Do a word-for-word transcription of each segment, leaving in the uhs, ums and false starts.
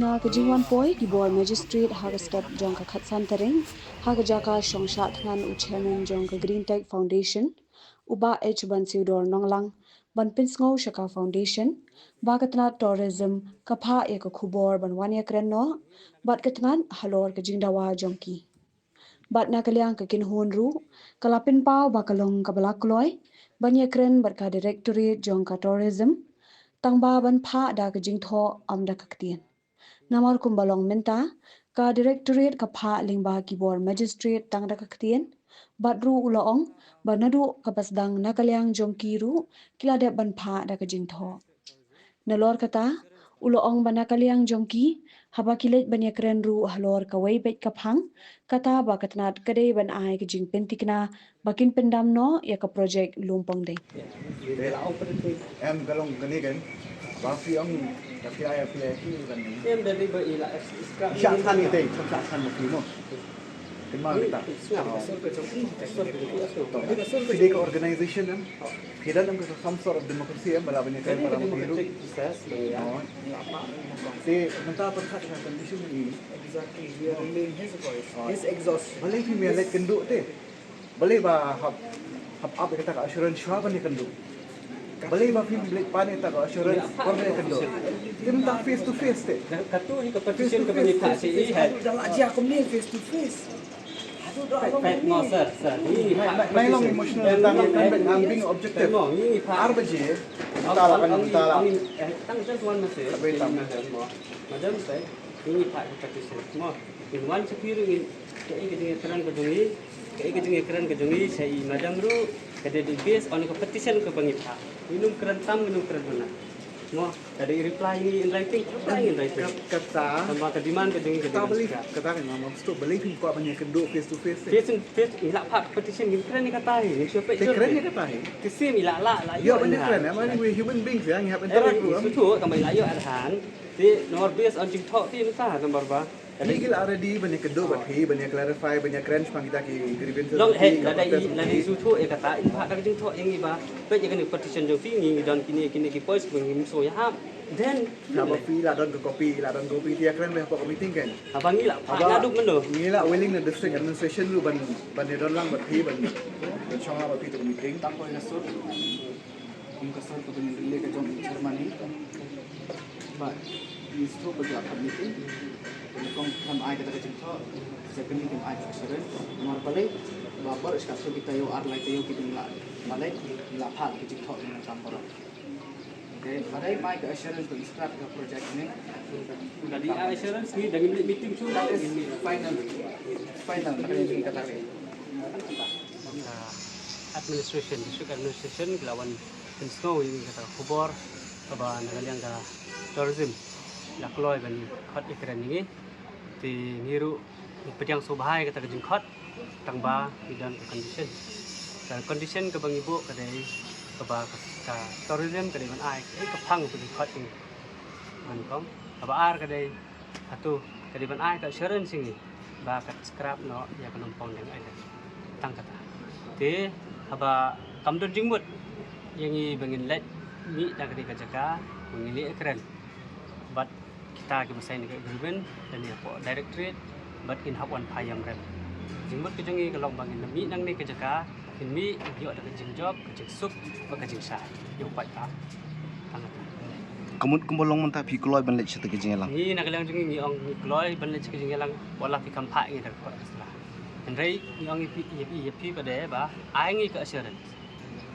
Na ka jingwan poi ki bor magistrate ha ka step jong ka khatsan tarik, ha ka jaka shong shah thngan u chairman jong ka Green Tech Foundation, u Bah H Bansiewdor Nonglang, ban pynsngew sha ka foundation ba ka tnat tourism ka phah ïa ka khubor ban wan ïakren noh bad ka tnat halor ka jingdawa jong ki. Bad na ka liang ka kynhun ruh ka la pynpaw ba ka long kaba la kloi ban ïakren bad ka directorate jong ka tourism, tang ba ban phah da ka jingthoh, ym da ka ktien. Namar kumba long mynta, ka directorate ka phah lyngba ki bor magistrate tang da ka ktien, bad ruh u la ong ba naduh kaba sdang na ka liang jong ki ruh ki la dep ban phah da ka jingthoh. Nalor kata, u la ong ba na ka liang jong ki, haba ki leit ban ïakren ruh halor kawei beit ka phang, kata ba ka tnat ka dei ban ai ka jingpynthikna ba kin pyndam noh ïa ka projek Lum Pongdeng. Em ka long kane kan, ba phi ong, ba phi ai, phi ai, phi ai kan. Em da dei ba i la, iska. Shah than ite, shah than ma phi mo. Kynmaw kita. Phi dei ka organization em. Phi don em ka some sort of democracy em, ba lah ban ïakren para ma phi ruh. Te mynta pyrkhat ka condition ni. Exactly, we are relaying his voice, his exhaust. Balei phim ïaleit kynduh te? Balei ba hap, hap ap ïa kata ka assurance shuwa ban ïakynduh? Balei ba phim leit pan ïa kata ka assurance por ban ïakynduh? Te mynta face to face te. Katu hi ka petition ka bani pha si i hai. Da la jia kumne face to face. Peit, peit mo, sir, sir. Ngi pha petition. Nai long emotional, tang, I'm being objective. Peit mo, ngi pha. Ar baje. Mynta la kan, mynta la. Tang just one message. Madam, sir. Ngi pha petition mo. Ngin wan sha phi ruh, ngin, kaei ka jingïakren ka jong ngi, kaei ka jingïakren ka jong ngi sha i madam ruh, ka dei based on ka petition kaba ngi phah. Ngin ym kren tam, ngin ym kren mano. Mo, ka dei reply ngi in writing, reply ngi in writing. Kata, kata ka demand ka jong ngi ka dei, kata balei, kata ka ngam stop, balei phim kwah ban ïakynduh face to face. Face to face, i la phah petition, ngin kren ïa kata hi, ngin shu peit. Te kren ïa kata hi. Te sim i la, la, la ïoh ban ïakren, I mean, we human beings, yeah, ngi hap interact ruh. Shu tu, tang ba i la ïoh arhan. Te namar based on jingthoh te mynta namar ba. Ngi la ready ban ïakynduh bad phi, ban ïa clarify, ban ïakren shaphang kita ki grievances. Long, he, lada i, lada i shu thoh ïa kata, in phah da ka jingthoh ïa ngi ba peit ïa kane petition jong phi, ngi don kine, kine ki points ba ngim sngewthuh ïa. Then haba phi la don ka copy, la don copy te ïakren beit hapoh ka meeting kan. Haba ngi la phah naduh mynno? Ngi la willing na district administration ruh ban, ban ïadon lang bad phi, ban, ban shong lang bad phi to ka meeting. Tang ko ïa sut. Kum ka sor kaba ngin relay ka jong i chairman hi. Ba i sdang ba ki la khot meeting. Nyngkong kim ai kata ka jingthoh, secondly kim ai ka assurance. Namar balei, ba baroh shi katta kita ïoh ar lai taïew kita ngi la, balei ngi la phah ka jingthoh ngi nang kam baroh. Okay, balei mai ka assurance ba ngi start ka project ne. Ka dei assurance ngi da ngim leit meeting shuh. That is final, final, na ka jingkata. Ka administration, district administration ki la wan pynsngew ïa ngi kata ka khubor kaba na ka liang ka tourism la kloi ban khot ïakren ïa ngi. Te ngi ruh ngi pdiang sngewbha ïa kata ka jingkhot, tang ba ngi don ka condition. Ka condition kaba ngi buh ka dei kaba ka, ka tourism ka dei ban ai ka, ka phang kaba ngi khot ïa ngi. Ban kong kaba ar ka dei, hato ka dei ban ai ka assurance ïa ngi ba kat scrap noh ïa ka Lumpongdeng Island. Tang kata. Te haba kam don jingmut ïa ngi ba ngin leit mih da kane ka jaka ba ngin leit ïakren bad kita kiba sign ka agreement, da ngi hapoh directorate bad ngin hap wan phai ïamrem. Jingmut ka jong ngi ka long ba ngin mih nangne ka jaka, ngin mih ïoh da ka jingjop, ka jingsuk bad ka jingshai ïa u paidbah. Tang kata. Ka mut kumba long mynta phi kloi ban leit sha kata ka jingïalang? Ngi na ka liang jong ngi ngi ong ngi kloi ban leit sha ka jingïalang, wat la phi kam phah ïa ngi da ka kot ka sla. Hynrei ngi ong ïa phi, ïa phi, ïa phi pat de ba ai ngi ka assurance.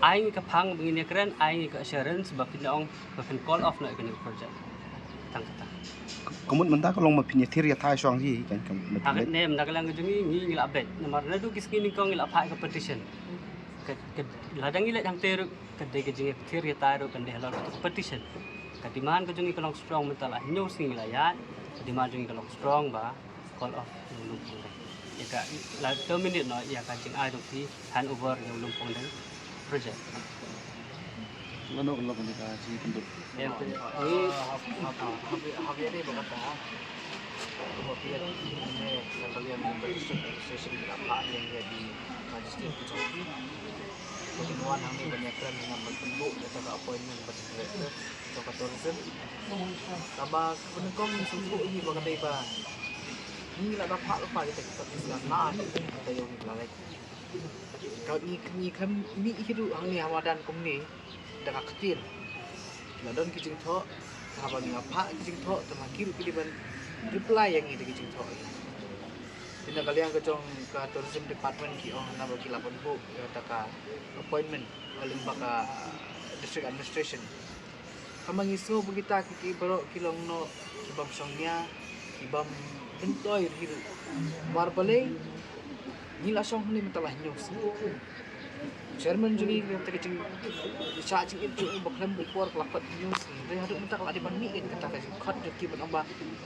Ai ngi ka phang ba ngin ïakren, ai ngi ka assurance ba phin ong ba phin call off noh ïa kane ka project. Tang kata. Ka mut mynta ka long ba phin ïathir ïathai shong hi kan ka mut. Ha kane mynta ka liang ka jong ngi ngi la beit. Namar naduh ki sngi nyngkong ngi la phah ïa ka petition. Ka, ka, lada ngi leit hangtei ruh ka dei ka jingïathir ïathai ruh kan dei halor ka petition. Ka demand ka jong ngi ka long strong mynta la hynñiew sngi ngi la ïaid. Ka demand jong ngi ka long strong ba call off ïa u Lumpongdeng. Ïa ka la terminate noh ïa ka jingai jong phi, hand over ïa u Lumpongdeng project. Mano kan lo kan ka jingpynduh. Ïa, ïa. ka tourism. Kaba ka nyngkong ngi sngewthuh hi ba ka dei ba ngi la da phah lypa kita ki tourism na kita ïa u la leh. Ka ngi ngi khlem mih hi ruh hangne ha madan kumne da ka ktien. La don ki jingthoh, haba ngi la phah ki jingthoh, te ma ki ruh ki dei ban reply ïa ngi da ki jingthoh. Te na ka liang ka jong ka tourism department ki ong hana ba ki la pynbuk ïa kata ka appointment lyngba ka district administration. Haba ngi sngew ba kita ki, ki baroh ki long noh ki bym shong nia, ki bym myntoi hi ruh. Namar balei ngi la shong hangne mynta la hynñiew snem. Chairman jong ngi, kata ka jing, shah jingim jong u ba khlem u por ka la khot hynñiew snem. Hynrei haduh mynta ka la dei ban mih kata ka jingkhot jong ki ban ong ba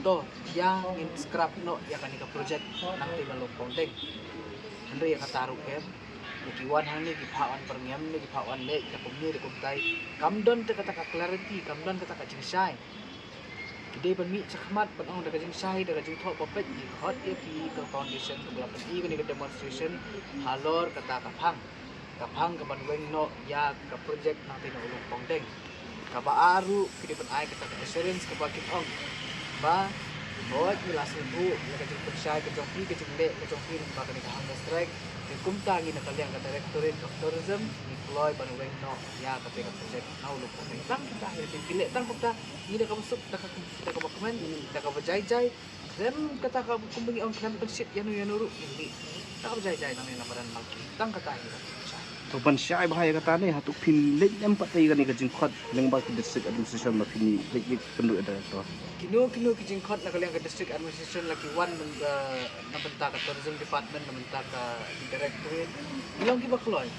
to ïa ngin scrap noh ïa kane ka project Nangtei Nalum Pongdeng. Hynrei ïa kata ruh em, ïa ki wan hangne ki phah wan pyrngem, ïa ki phah wan leh ïa kumne ïa kumtai. Kam don te kata ka clarity, kam don kata ka jingshai. Ki dei ban mih shakhmat ban ong da ka jingshai, da ka jingthoh ba peit ngi khot ïa ki ka foundation kaba la pyni kane ka demonstration halor kata ka phang. Ka phang kaban weng noh ïa ka project Nangtei Nalum Pongdeng. Kaba ar ruh ki dei ban ai kata ka assurance kaba kin ong ba hooid ngi la sngewthuh ïa ka jingpynshai ka jong phi, ka jingleh ka jong phi lyngba kane ka hunger strike. Te kumta ngi na ka liang ka Directorate of Tourism ngi kloi ban weng noh ïa kata ka project Nalum Pongdeng. Tang kita hi, te ki leh tang kumta, ngi da kaba suk, da ka, da kaba kmen, da kaba jai jai. Khlem kata ka, kumba ngi ong, khlem pynshit ïano ïano ruh ngi leh. Da kaba jai jai nangne na madan Malki. Tang kata hi. To ban shai bha ïa kata ne, hato phin leit em pat ïa kane ka jingkhot lyngba ki district administration ba phin leit leit pynduh ïa director? Kino kino ki jingkhot na ka liang ka district administration la ki wan na, eh, na bynta ka tourism department, na bynta ka directorate. Ngi long kiba kloi.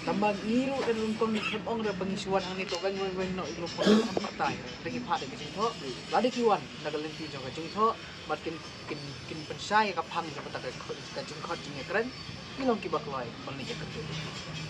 Tangba ngi ruh da nyngkong ngi khlem ong re ba ngi shu wan hangne to weng weng weng noh ïa u pong, tang kata hi. Da ki phah da ki jingthoh, lada ki wan na ka lynti jong ka jingthoh, bad kin, kin, kin pynshai ïa ka phang jong kata ka, ka jingkhot jingïakren, ngi long kiba kloi ban leit ïakynduh.